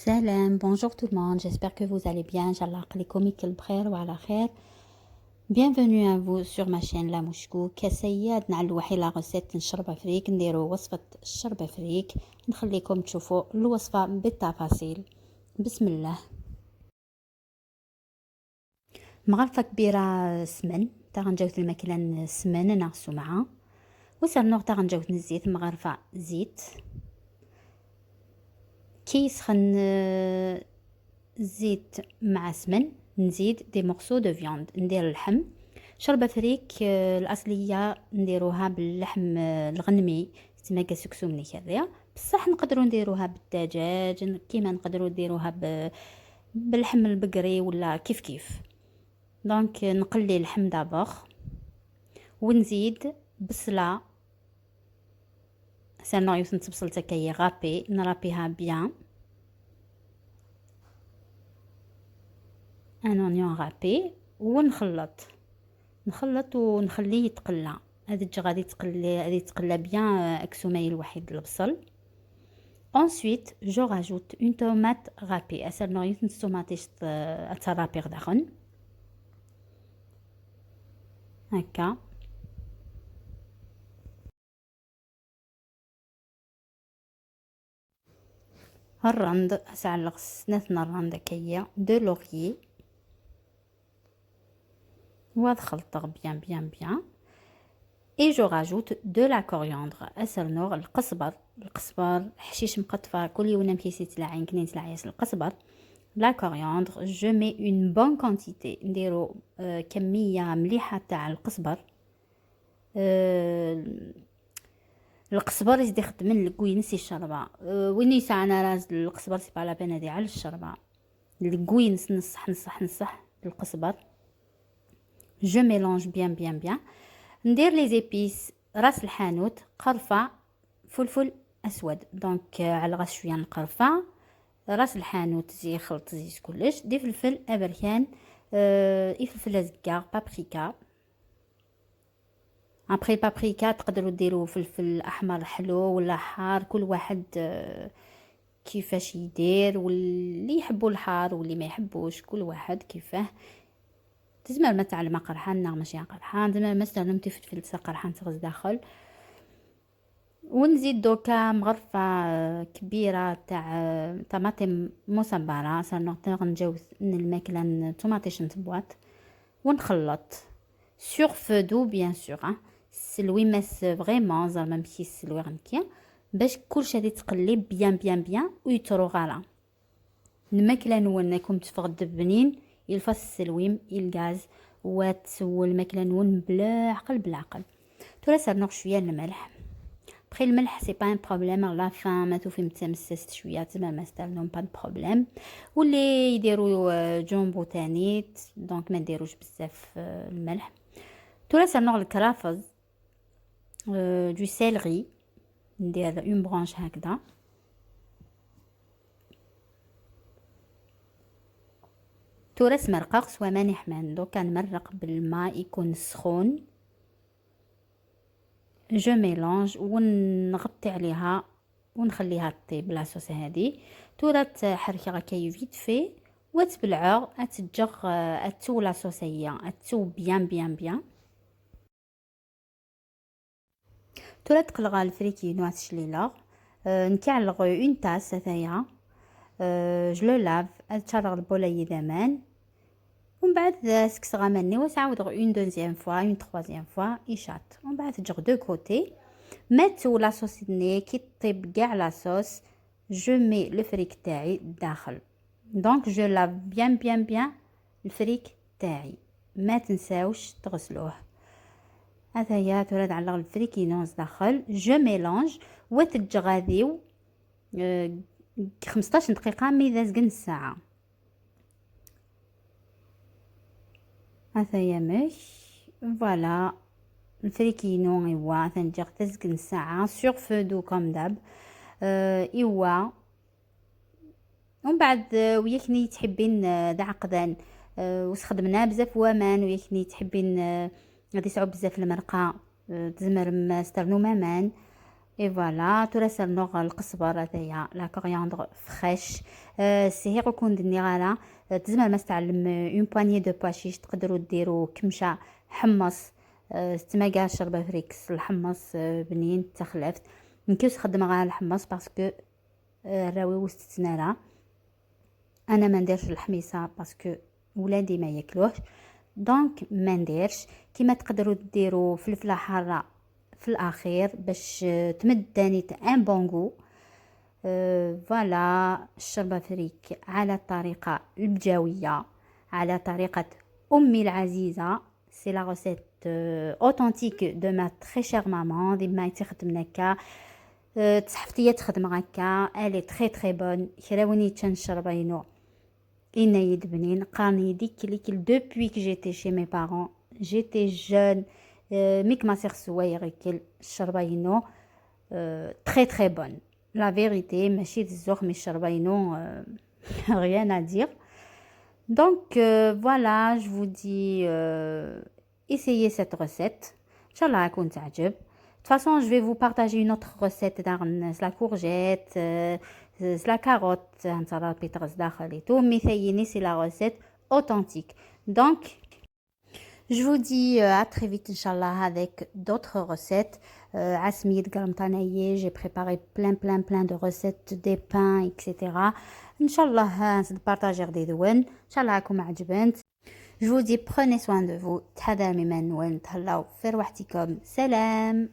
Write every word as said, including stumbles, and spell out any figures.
سلام، bonjour tout le monde, j'espère que vous allez bien. إن شاء الله عقلكم يكل بخير وعلى خير. Bienvenue à vous sur ma chaîne La Mouchkouk. Assa-yi ad nɛellew waḥi la recette n ccerba frik, نديرو وصفة الشربة فريك. نخليكم تشوفوا الوصفة بالتفاصيل. بسم الله. مغرفة كبيرة سمن، تاغنجاوت الماكلة سمن ناغ سمعة، وسرنوغ تاغنجاوت الزيت، مغرفة زيت. كي يسخن، آه، الزيت مع سمن، نزيد des morceaux de viande، ندير اللحم. شربة فريك، آه، الأصلية نديروها باللحم، آه، الغنمي، تسمى كسكسو من كذا. بصح نقدروا نديروها بالدجاج، كيما نقدروا نديروها ب-، باللحم البقري ولا كيف كيف. Donc نقلي اللحم d'abord، ونزيد بصلة، سنوغ يوث نتبصل تكاية râpée، نرابيها bien، un oignon râpé، ونخلط، نخلط ونخليه يتقلى. هذا الجا غادي يتقلى، غادي يتقلى bien، آه، أكسوماي الوحيد البصل. Ensuite je rajoute une tomate râpée، أسر نوع يوث نتسوماتيش ت-، أترابيغ داخل هكا. الرند، سعلق سنات الرند كيا، de laurier. واد خلطة bien bien bien. Et je rajoute de la coriandre، أسرنوغ القزبر، القزبر حشيش مقطفة، كل يوم كيسي تلاعين كنين تلاعيس القزبر. La coriandre، je mets une bonne quantité، نديرو، آه، كمية مليحة تاع القزبر. آه، القزبر يزيد يخدم من الكوينس الشربة. آه، وين يسعى أنا راس القزبر سي با لا بين هذه على الشربة. الكوينس نصح نصح نصح القزبر. Je mélange bien bien bien. ندير les épices، راس الحانوت، قرفة، فلفل أسود. Donc، آه، على غاس شوية نقرفة. راس الحانوت زي خلط زيت كلش، دي فلفل أبركان، آه، فلفل أزقاغ، paprika. Après paprika تقدروا ديروا فلفل أحمر حلو ولا حار، كل واحد، آه، كيفاش يدير، واللي يحبوا الحار واللي ما يحبوش، كل واحد كيفاه. تزمر ما تعلم قرحان، نعم ماشي قرحان، زعما ما استعلمتي في الفلفل قرحان تغز داخل. ونزيد دوكا مغرفة كبيرة تاع طماطم مصبرة، سانوغ تاغ نجاوز من الماكلة ن-، طوماطيش نتبواط، ونخلط sur feu doux bien sûr، ها. السلوي ماس vraiment زعما ماشي السلوي غنكيا، باش كلشي غادي تقلي bien bien bien ويترو غالا. الماكلة نون يكون تفغد بنين، يلفص السلويم، الغاز، وتسول الماكلة نون بالعقل بالعقل. ترى سرنوغ شوية الملح. بخي الملح c'est pas un problème، على la fin ما توفي متمسست شوية، تما ما استعملهم pas de problème. واللي يديروا، آه، جومبو تانيت، donc ما نديروش بزاف، آه، الملح. ترى سرنوغ الكرافز، آه، du céleri، ندير une branche هكذا. ترى سمرقاق سوا ماني حمان، دوكا نمرق بالماء يكون سخون. Je mélange ونغطي عليها ونخليها تطيب la sauce هذه. ترى تحركي هكا vite fait وتبلعغ، اتجغ، اتو la sauce هي، اتو bien bien bien. ترى تقلغ الفريكي نوع تشليلغ. آه، نكعلغ une tasse هذايا. آه، je le lave، اتشرغ البولا يدمان. ومن بعد سكسغ اماني وسعاودغ une deuxième fois، une troisième fois، يشاط. ومن بعد تجغ de côté. ماتو la sauce ني كي تطيب كاع la sauce، je mets الفريك تاعي داخل. Donc je lave bien bien bien الفريك تاعي، ما تنساوش تغسلوه. هذايا ترى على الفريكينوز داخل، je mélange وتجغاديو، آه، خمسطاش دقيقة مي دازقن الساعة. هذايا مش، voilà، الفريكينو ايوا تنجغ تزقن الساعة sur feu doux comme d'hab. آه، ايوا، ومن بعد، آه، وياكني تحبين، آه، ذا عقدان، آه، وسخدمنا بزاف وامان، وياكني تحبين، آه، غادي يصعب بزاف المرقة، آه، تزمر ما استرنو مامان. Et voilà، ترى سرنوغ القزبر هذايا، la coriandre fraîche. آه، السهيق وكون دني غالا. آه، تزمر ما استعلم، آه، une poignée de pois chiches، تقدروا ديروا كمشة حمص. آه، تماقا الشربة فريكس الحمص، آه، بنين تخلفت. نكيوس خدم غا الحمص parce que، آه، راوي وستتنارا. انا ما نديرش الحميصه parce que ولادي ما ياكلوهش. Donc ما نديرش. كيما تقدروا ديروا فلفله حاره في الاخير باش، آه، تمد تاني un bon goût. آه، voilà، الشربه فريك على الطريقه البجاويه، على طريقه امي العزيزه. C'est la recette, euh, authentique de ma très chère maman. ديما تخدم هكا، آه، تصحفتي تخدم هكا. Elle est très très bonne. كراوني تشان الشربينو. إنا يد بنين قاني ديك ليك depuis que j'étais chez mes parents. J'étais jeune. آه، ميك ما سير سوايغ كل الشربينو. آه، très très bonne. La vérité، ماشي الزوخ، mais الشربينو، آه، rien à dire. Donc, euh, voilà, je vous dis, euh, essayez cette recette. إن شاء الله راكم تعجب. De toute façon, je vais vous partager une autre recette داغن، c'est la courgette, euh, c'est la carotte، انت راه بيترس داخل et tout, mais ثيني c'est la recette authentique. Donc, je vous dis, euh, à très vite, إن شاء الله, avec d'autres recettes. Euh, عسميد قرمطانية، j'ai préparé plein, plein, plein de recettes, des pains, et cetera. إن شاء الله، آه، نبارطاجي غدي دون. إن شاء الله راكم عجبنت. Je vous dis, prenez soin de vous. تحضر مما نون، تهلاو في رواحتكم. سلام.